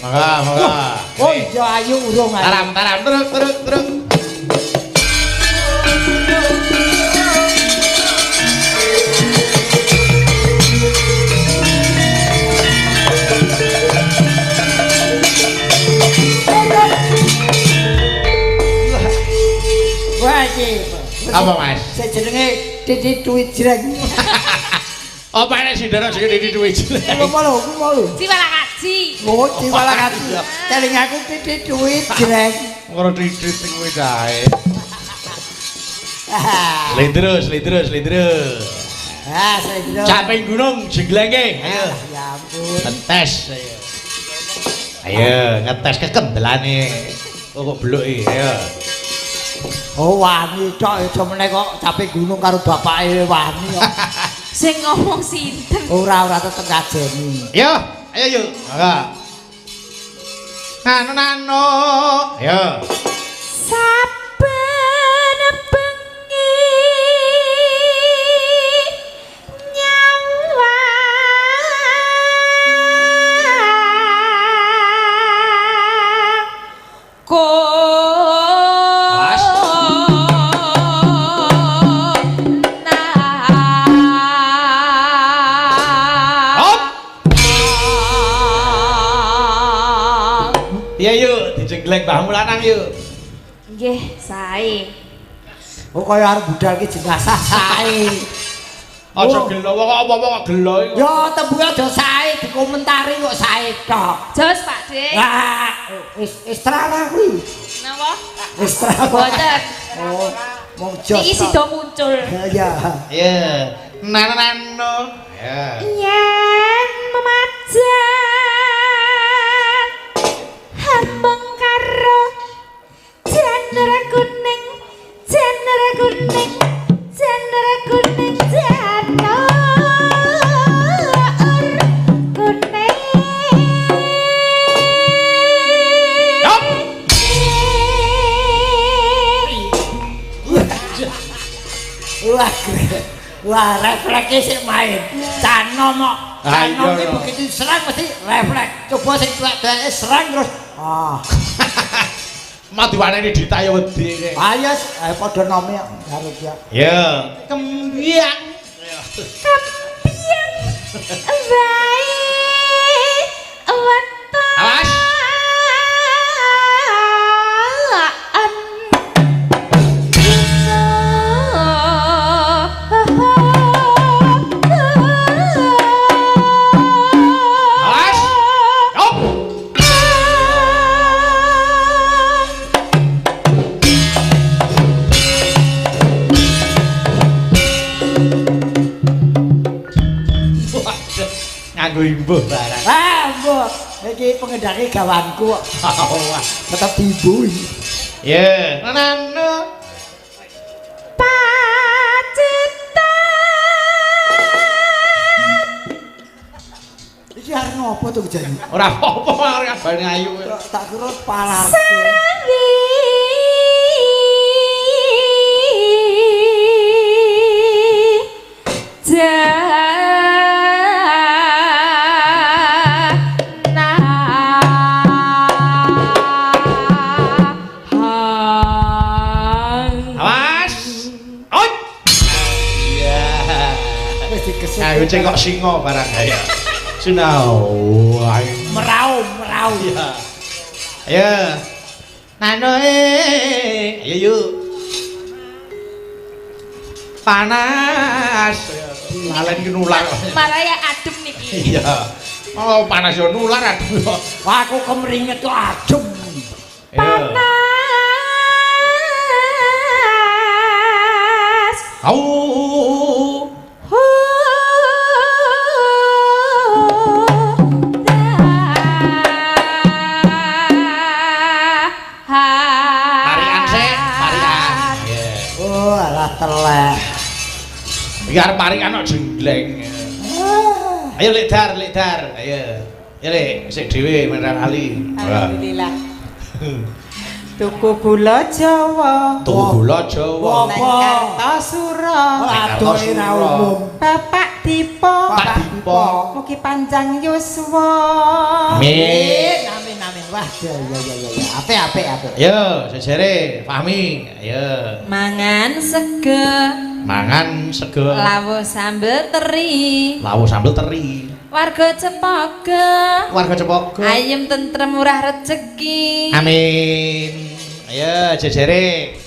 Monggo, monggo. Oh iya ayu urung ayu. Taram, taram, terus, terus, terus. Wah iki. Apa Mas? Sing jenenge Didi Duit Jreng. Apa enek sindara jenenge Didi Duit Jreng? Lho lho, ku lho. Ciwala kaji. Oh, ciwala kaji. Teling aku Didi Duit Jreng. Ora Didi kuwi kae. Slendro, slendro, slendro. Ah, slendro. Caping gunung jenglenge. Ayo. Ya ampun. Ngetes ayo. Ayo ngetes kekendelane. Oh kok bluk iki. Ayo. Oh wani tok aja meneh kok caping gunung karo bapake wani kok. Sing ngomong sinten? Ora ora tetep ngajeni. Ayo, ayo yuk. Monggo. Nano nano. Ayo. Saben bengi nyawang ko Iya yuk, dijengleng mbahmu lanang yuk. Nggih, sae. Oh kaya arep budal ki jenazah sae. Aja gelo kok apa-apa kok gelo iku. Ya tembunge aja sae dikomentari kok sae tok. Jos Pak Dik. Lah, wis ekstra lah kuwi. Napa? Ekstra. Boten. Oh, mong jos. Iki sida muncul. Iya. Iya. Nano-nano. Ya. Yen memajan hambeng karo jendera kuning, jendera kuning, jendera kuning, janur kuning. Wah, wah refleksnya sih main. Cano mok, cano ini begitu serang mesti refleks. Coba sing tuwek-tuweke serang terus. Ah. Mati wanene ditayo wedi kek. Ayo, ayo padha nome karo dia. Ya, kembyang. Kembyang. Wae weton. Awas. Nganggo imbuh barang. Ah, mbuh. Iki pengendare gawanku kok. Wah, tetep diimbuhi. Ya, nano. Pacitan. Iki arep ngopo to jane? Ora apa-apa arep kabane ayu. Tak kira palarke. Ayo cengkok singo barang ayo. Sinau. Meraung, meraung. Iya. Ayo. Nano e. Ayo yuk. Panas. Lalen ki nular. Maraya adem niki. Iya. Oh, panas yo nular adem. Wah, aku kemringet kok adem. Panas. Au. Telek. Iki arep paringan kok jengleng. Ayo Lek Dar, Lek Dar. Ayo. Ayo Lek, sik dhewe men ra lali. Alhamdulillah. Tuku gula Jawa. Tuku gula Jawa. Nang Kartosuro. Adoh ora umum. Bapak Dipo. Pak Dipo. Mugi panjang yuswa. Amin. Amin Wah, ya ya ya ya. Apik apik apik. Ayo, jejere Fahmi. Ayo. Mangan sego. Mangan sego. Lawuh sambel teri. Lawuh sambel teri. Warga Cepogo. Warga Cepogo. Ayem tentrem murah rejeki. Amin. Ayo jejere.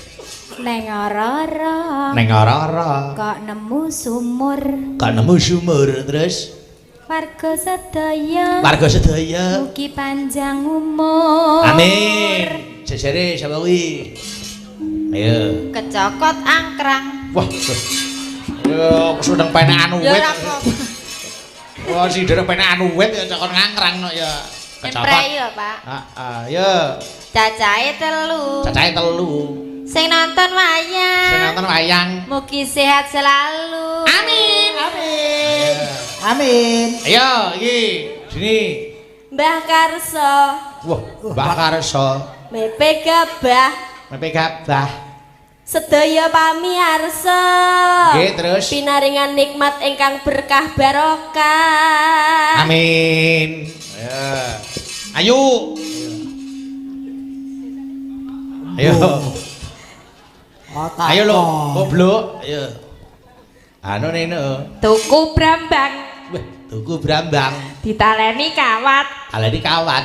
Neng ora-ora. Neng ora-ora. Kok nemu sumur. Kok nemu sumur terus warga sedaya. Warga sedaya. Mugi panjang umur. Amin. Jejere sapa kuwi? Ayo. Kecokot angkrang. Wah. Yo sudeng penekan Ya wit. ora apa-apa. Wah, sidere penekan wit ya cokot ngangkrang no ya. Kecokot. Nyemprei lho, Pak. Heeh, yo. Cacahe telu. Cacahe telu. Sing nonton wayang. Sing nonton wayang. Mugi sehat selalu. Amin. Amin. Amin. Ayo iki sini. Mbah Karso. Wah, Mbah Karso. Mepe gabah. Mepe gabah. Sedaya pamiarsa. Nggih, terus pinaringan nikmat ingkang berkah barokah. Amin. Ya. Ayo. Ayo. Ayo lho, goblok. Ayo. Anu nene. Tuku brambang. Wah, tuku brambang. Ditaleni kawat. Taleni kawat.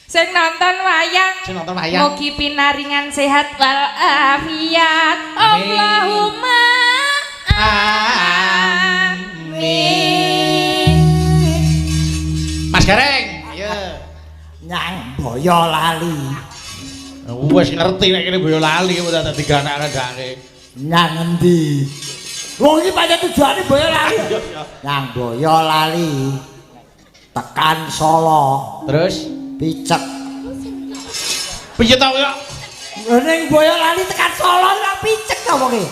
Sing nonton wayang. Sing nonton wayang. Mugi pinaringan sehat walafiat. Allahumma amin. Mas Gareng, ayo. Nyang Boyolali. Wes ngerti nek kene Boyolali kok dadi ganak-ganake. Nyang endi? Wong iki pancen tujuane Boyolali. Nyang Boyolali. Tekan Solo. Terus picek. Piye ta kok? Ning Boyolali tekan Solo ora picek ta wong iki.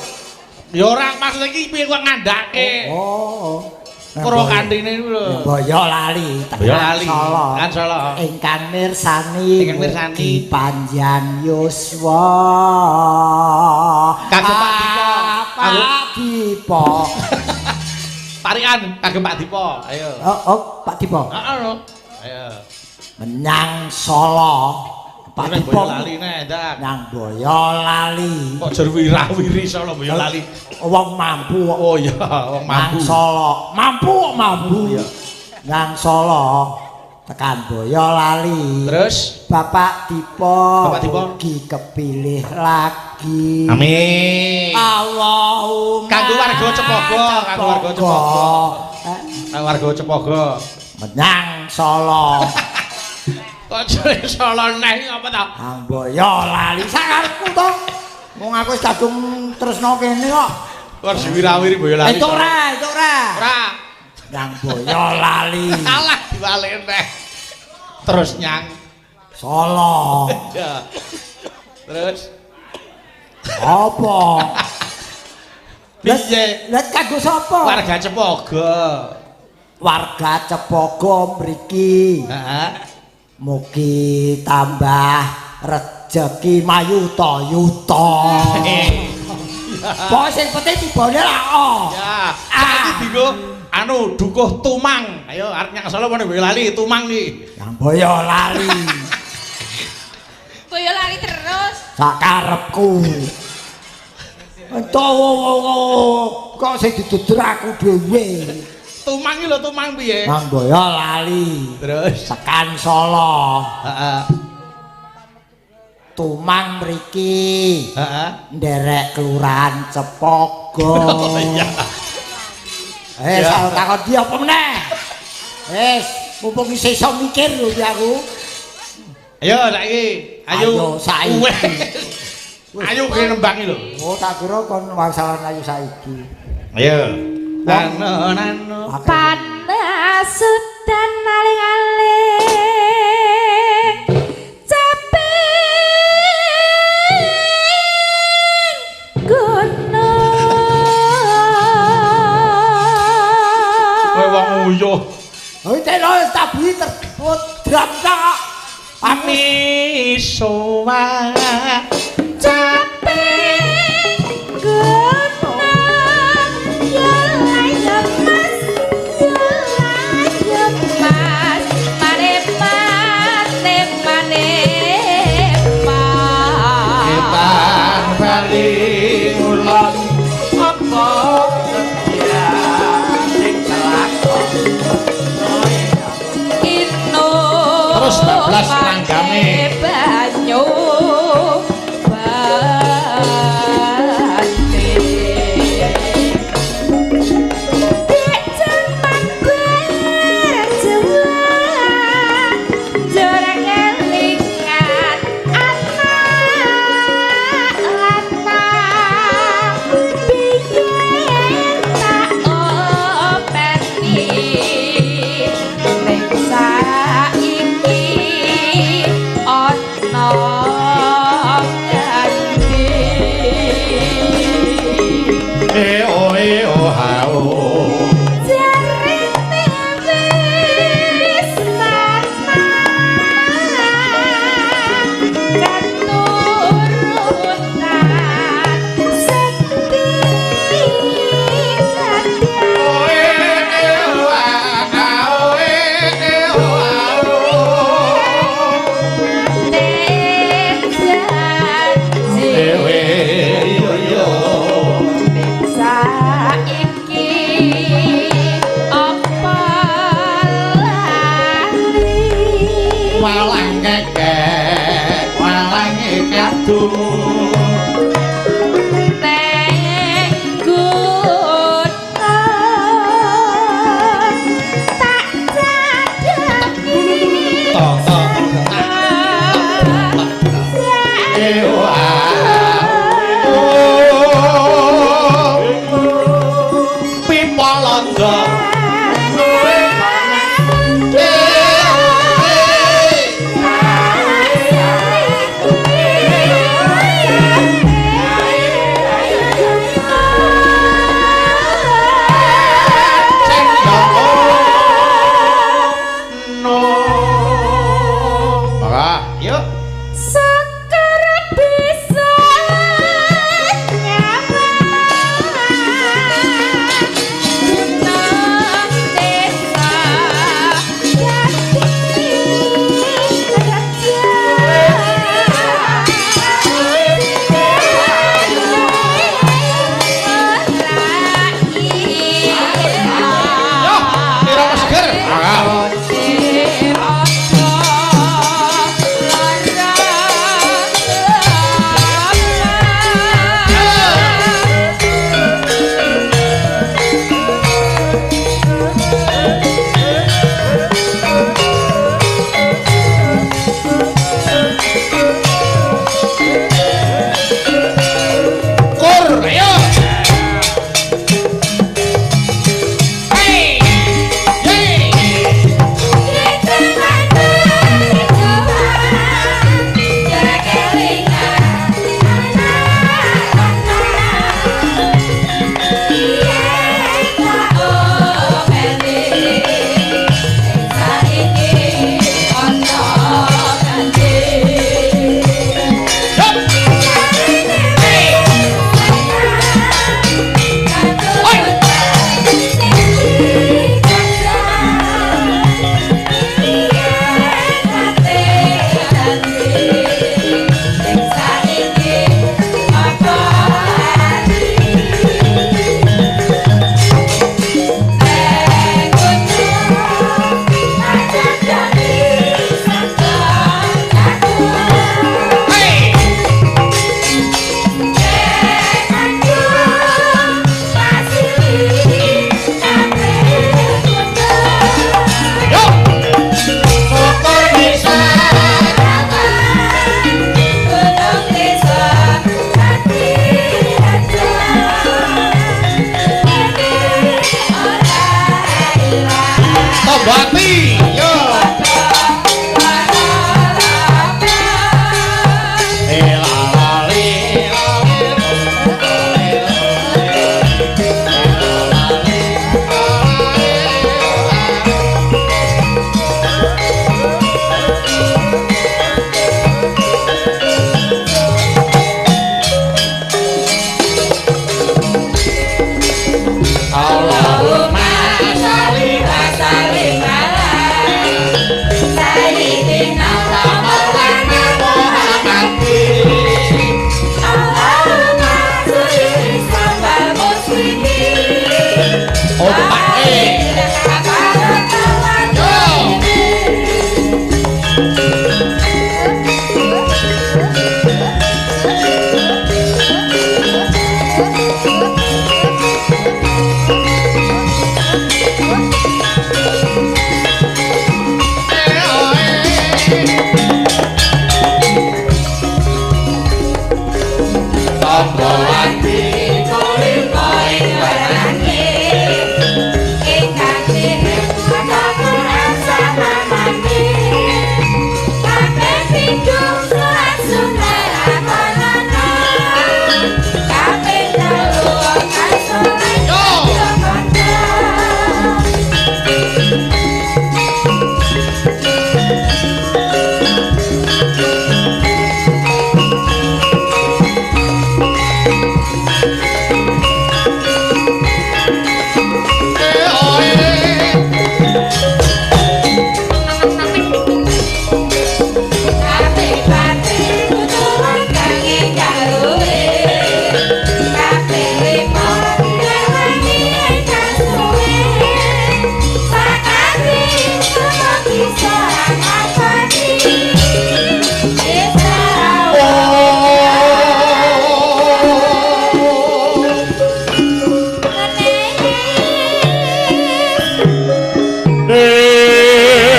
Ya ora maksud iki piye kok ngandhake. Oh. Karo kandhine niku lho. Boyolali tekan Solo. Tekan Solo. Ingkang mirsani. Ingkang mirsani panjang yuswa. Kagem Pak Dipo. Pak Dipo. Parikan kagem Pak Dipo. Ayo. Oh, oh, Pak Dipo. Heeh lho. Ayo. Menyang Solo. Pak Dipo. Boyolali neh, Ndak. Nyang Boyolali. Kok jer wirawiri Solo Boyolali. Wong mampu kok. Oh iya, wong mampu. Nang Solo. Mampu kok mampu. Iya. Nang Solo tekan Boyolali. Terus Bapak Dipo. Bapak Dipo mugi kepilih lagi. Amin. Allahumma. Kanggo warga Cepogo, kanggo warga Cepogo. Kanggo warga Cepogo. Menyang Solo. Kok jare Solo neh apa ta? Nang Boyolali sakarepku to. Wong aku wis kadung tresno kene kok. Kok wirawiri Boyolali. Entuk ora, entuk ora. Ora. Nang Boyolali. Salah diwalek neh. Terus nyang Solo. Ya. Terus apa? Piye? Lah kanggo sapa? Warga Cepogo. Warga Cepogo mriki. Heeh. Mugi tambah rejeki mayuta yuta. Pokoke sing penting tibane lah oh. Ya, saiki dienggo anu dukuh Tumang. Ayo arep nyang Solo apa Boyolali Tumang iki. Nyang Boyolali. Boyolali terus. Sakarepku. Entuk kok sing didudur aku dhewe. Tumang iki lho Tumang piye? Nang Boyolali. Terus tekan Solo. Heeh. Tumang mriki. Heeh. Nderek Kelurahan Cepogo. Oh iya. Eh, salah takon dia apa meneh? Wis, mumpung isih iso mikir lho iki aku. Ayo saiki. Ayo saiki. Ayo kene nembang iki lho. Oh, tak kira kon wangsalan ayo saiki. Ayo. Nano nano panas udan aling-aling caping gunung. Kowe wong uyuh. Oh, telo tabi terdram kok. Misowa caping gunung. Mas, ya mas, mare mas, Kita bali ngulon apa sing kelakon terus bablas langgame banyu Yuk.